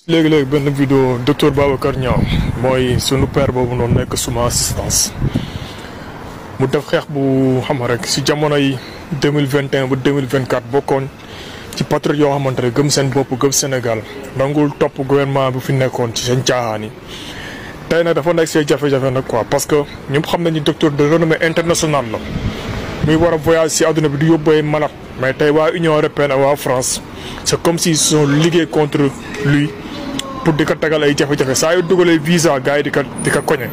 léegi-léegi benn vidéo docteur Babacar Niang mooy sunu père boobu noonu nekk suma assistance mu def xeex bu xam rek si jamono yi 2021 ba 2024 bokkoon ci patriote yoo xamante ne gëm seen bopp gëm Sénégal nangul topp gouvernement bu fi nekkoon ci seen caaxaan yi tey nag dafa nekk see jafe-jafe nag quoi parce que ñëpp xam nañu docteur de renommée internationale la muy war a voyage si àdduna bi di yóbbu ay malade mais tey waa Union européenne ak waa France c'est comme s'ils sont liggéey contre lui pour di ko tagal ay jafe-jafe saa yu dugalee visa gars yi di ko koñe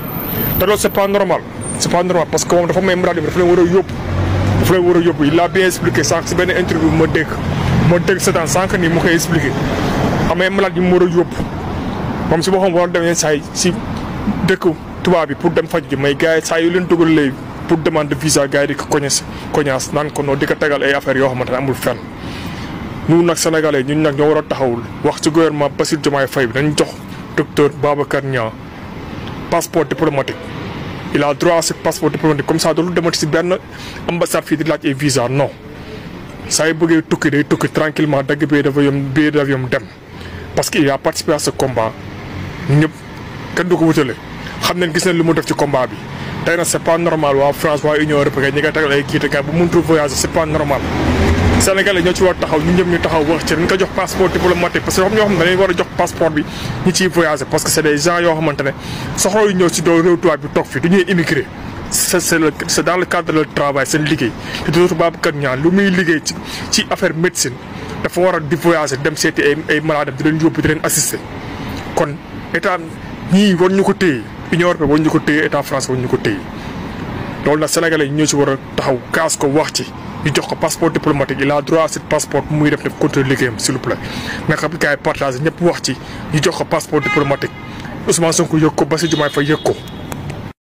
te loolu c'est pas normal parce que moom dafa may malade bi dafa leen war a yóbbu il a bien expliqué sànq si benn interview ma dégg seetaan sànq nii mu koy expliqué amee malade yi mu war a yóbbu moom si boo xam war a demee saa yi si dëkk tubaab bi pour dem faj ji may gars yi saa yu leen dugalee pour demande de visa gars yi di ko koñaas naan ko noonu di ko tagal ay affaires yoo xamante ne amul fenn. ñun nag sénégalais ñun nag ñoo war a taxawul wax ci gouvernement Bassirou Diomaye Faye bi dañ jox docteur Babacar Niang passeport diplomatique il a droit à ce passeport diplomatique comme ça dootul demati si benn ambassade fii di laaj ay visa non saa yu bëggee tukki day tukki tranquillement dagg billet d'avion dem parce que il a participé à ce combat ñëpp kenn du ko wutale xam nañ gis nañ lu mu def ci combat bi tey nag c'est pas normal waa France waa Union européenne ñi ngay tagal ay kiite kay bu mënut voyager c'est pas normal Sénégalais ñoo ci war taxaw ñun ñëpp ñu taxaw wax ci dañ ko jox passeport diplomatique parce que xam ñoo xam ne dañuy war a jox passeport bi ñi ciy voyager parce que c'est des gens yoo xamante ne soxla yu ñëw si doo réew tubaab bi toog fi du ñuy immigré c'est dans le cadre de leur travail seen liggéey te docteur Babacar Niang lu muy liggéey ci affaire médecine dafa war a di voyager dem seeti ay malades di leen yóbbu di leen assister kon état ñii war ñu ko téye Union européenne war ñu ko téye état français war ñu ko téye loolu nag Sénégalais ñoo ci war a taxaw kaas ko wax ci ñu jox ko passeport diplomatique il a droit à ce passeport muy def contrôle liggéeyam s'il vous plaît nga xam ne gars yi partagé ñëpp wax ci ñu jox ko passeport diplomatique Ousmane Sonko yëg ko Bassirou Diomaye Faye yëg ko